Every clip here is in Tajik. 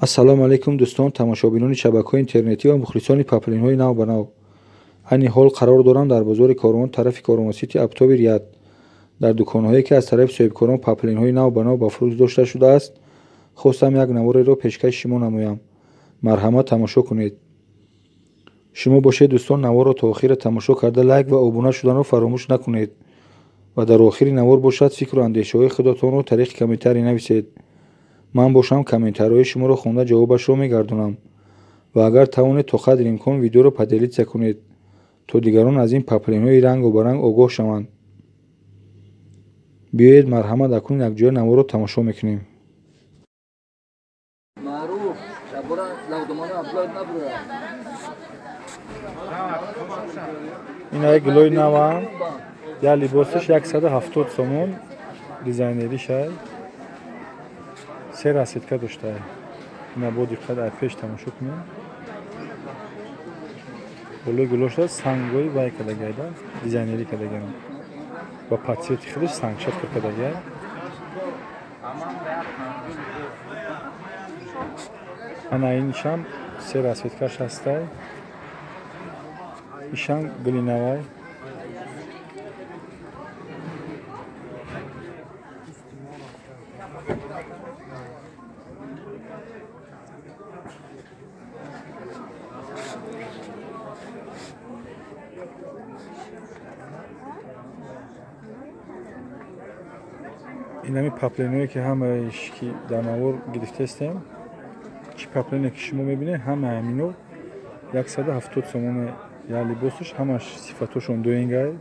Ассалому алайкум дӯстон, тамошобинони шабакаҳои интернетӣ ва мухлисони паплинҳои нав ба нав. Айни ҳол қарор дорам дар бозори Корвон тарафи Корвонсити Оптовый Ряд. Дар дуконҳое ки аз тарафи соҳибкорон паплинҳои нав ба нав ба фурӯш дошта шудааст, хостам як навореро пешкаши шумо намоям. Марҳамат тамошо кунед. Шумо бошед дӯстон, наворро то охира тамошо карда лайк ва обуна шуданро фаромӯш накунед ва дар охири навор бошад фикру андешаҳои худатонро тариқи комментарий нависед. Ман бошам комментариҳои шуморо хонда ҷавобашро мегардонам ва агар тавонед то қадри имкон видеоро поделиться кунед, то дигарон аз ин паплинҳои рангу баранг огоҳ шаванд. Биёед марҳамат акнун якҷоя наворро тамошо мекунем. Ин як гулои навам, як либосаш 170 сомон, дизайнеришай. Се расетка доштае. Ина бо диққат ай пеш тамошо кунем. Болои гулошда сангои вай кардагиайда, дизайнерӣ кардагиам. Ба подсвети худаш сангшат кор кардагиай. Ана инишам се расветкаш ҳастай. Ишам гулинавай. Инами паплиное ки ҳамааш ки дар навор гирифтаистем, чӣ паплине ки шумо мебинед, ҳама ҳамино 170 сомоне як либосаш, ҳамаш сифатошон доингай.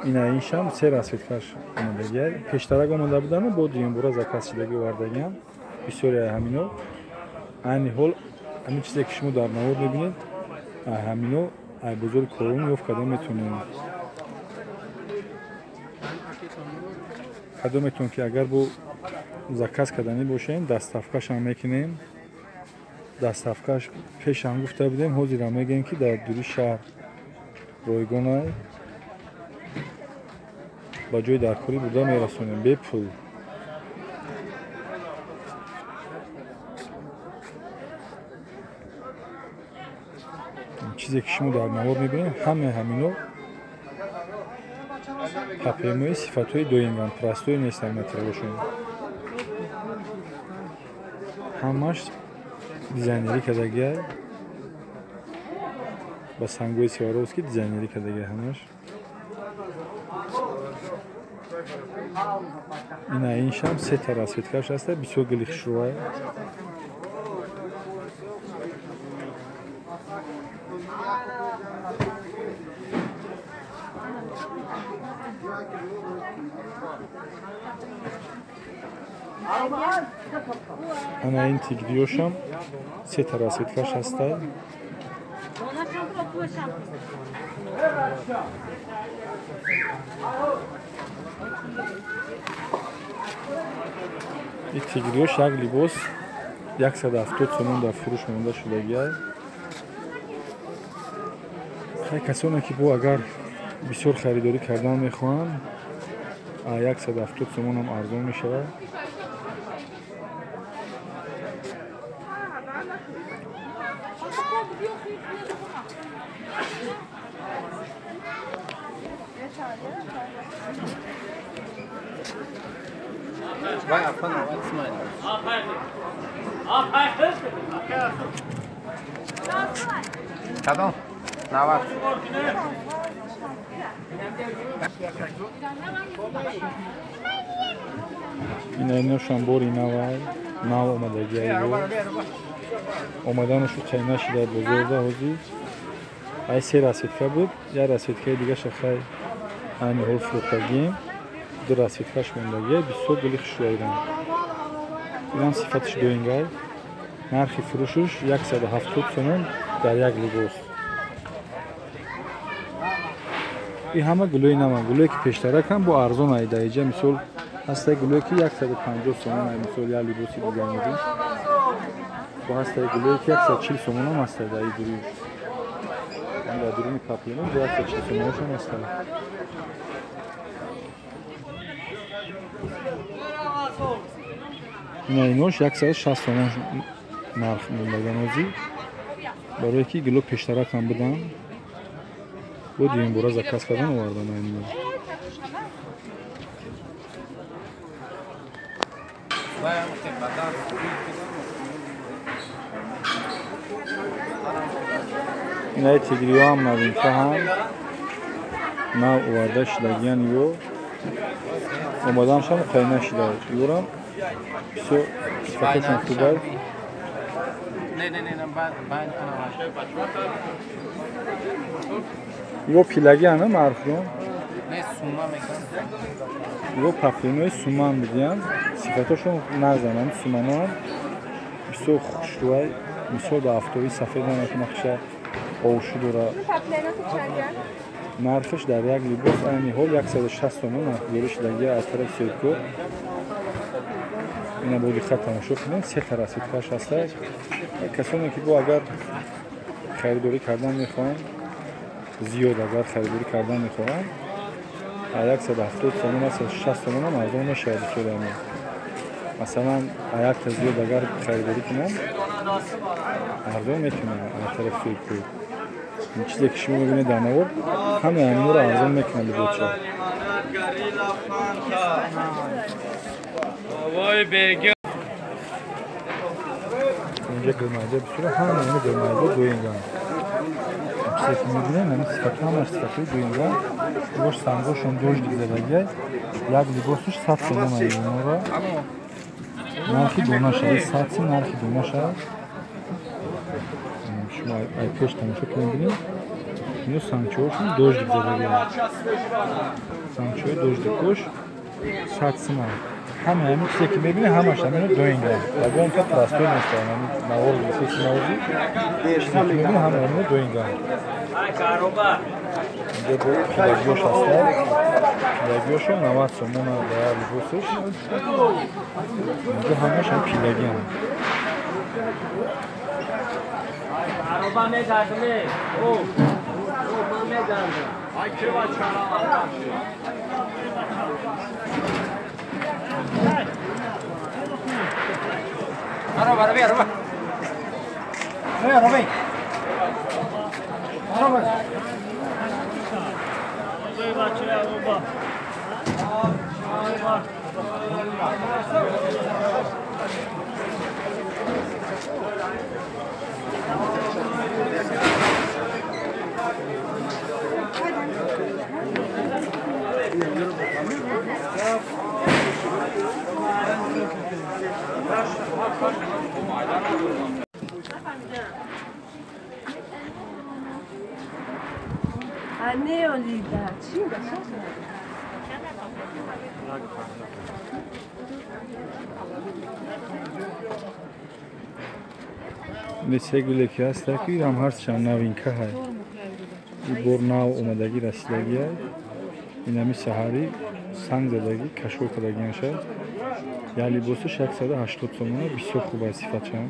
Ина иншам се расветкаш омадагиай. Пештарак омада будану бо дуюмбора заказ шидаги овардагиам. Бисёре ҳамино. Айни ҳол ҳамин чизе ки шумо дар навор мебинед, ҳамино ай бозори Корвон ёфт карда метавонед. Кадометон ки агар бо заказ карданӣ бошем, доставкашам мекунем. Доставкаш пешам гуфта будем, ҳозирам мегӯем ки дар дури шаҳр ройгонай, ба ҷои даркорӣ бурда мерасонем бепул. Чизе ки шумо дар навор мебинед, ҳамаи ҳамино паплинҳои сифатҳои доиманд, простой нестанд материалошон. Ҳамаш дизайнерӣ кардагиай, ба сангои Сваровский дизайнерӣ кардагиай ҳамаш. Ина иншам сета расветкаш ҳаста, бисёр гули хушрӯай. Ана ин тигриёшам сета расветкаш ҳастай. Ин тигриёш як либос 170 сомон дар фурӯш монда шудагиай. Хай касоне ки бо агар бисёр харидорӣ кардан мехоҳанд, 170 сомонам арзон мешавад. Кадом? 90. Ина иношам бори навай, нав омадагиай. Омаданашу қай нашида бозорда ҳозир. Ай се расветка буд, як расветкаи дигаша хай айни ҳол фурӯхтагием. Ду расветкаш мондагиай, бисёр гули хушрӯайдан. Инам сифаташ доингай. Нархи фурӯшаш 170 сомон дар як либос. Ин ҳама гулои наванд, гулое ки пештаракам бо арзон ай дар иҷа мисол ҳастай гулое ки 150 сомон ай мисол як либоси дизайнерӣ. Бо ҳастай гулое ки 140 сомонам ҳастай дар ин дуруш. Дар дуруни паплино бо 140 сомонашам ҳастай. Ина инош 160 сомон нарх мондаганози. Барое ки гило пештаракам будан. Бо дуюм бора заказ кардан овардан айнино. Инаи тигриҳоам новинка ҳам нав оварда шидагиян ё омаданшам қайна шида. Ёрам бисёр сифаташон хуб аст. Ё пилагиана мархлон? Ё паплинои суман бидиян. Сифаташон назананд, суманоам бисёр хушрӯай. Мисол ба афтоби сафед намекунад, хиша овшу дора. Нархаш дар як либос айни ҳол 160 сомон нархгузорӣ шудагия аз тарафи соҳибкор. Ина бо диққат тамошо кунед, се та расидкаш ҳаста. Касоне ки бо агар харидорӣ кардан мехоҳанд, зиёд агар харидорӣ кардан мехоҳанд, 170 сомон, 160 сомон ҳам арзон мешавад бисёр ами. Масалан, якта зиёд агар харидорӣ кунанд, арзон мекунанд аз тарафи соҳибкор. Ин чизе ки шумо мебинед дар навор, ҳамаи ҳаминро арзон мекунанд либосча. Инҷа гулмайда бисёр, ҳамаи ҳамин гулмайда дуинган. Чизе ки мебинем, ҳамин сифатҳо ҳамаш сифатҳои дуинган. Бош сангошон дождик задагиай. Як либосаш 100 сомон айнора. Нархи донаша, 100 сом нархи донаша. Шумо ай пеш тамошо кунед бинед. Ино сангчаҳошон дождик задагианд. Сангчаҳои дождикош 100 сом. Ҳамаи ҳамин чизе ки мебинед, ҳамаш ҳамино дуинган. Ягон та простой нест, ҳамин навор гирифтаи навози. Чизе ки мебинед, ҳамаи ҳамино дуинган. Инҷо бо пилагиёш ҳастанд. Пилагиёшон 90 сомон дар либосаш. Инҷо ҳамаш ҳам пилагианд. Се гуле ки ҳаста ки ам ҳарчанд новинка ҳай. И бор нав омадагӣ расидагиай. Инами саҳарӣ санг задагӣ кашол кардагианша. Як либосаш 180 сомона, бисёр хуб аст сифатшам.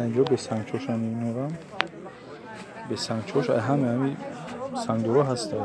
Инҷо бесангчошам инорам. Бесангчош ҳама ҳами сангдоро ҳаста.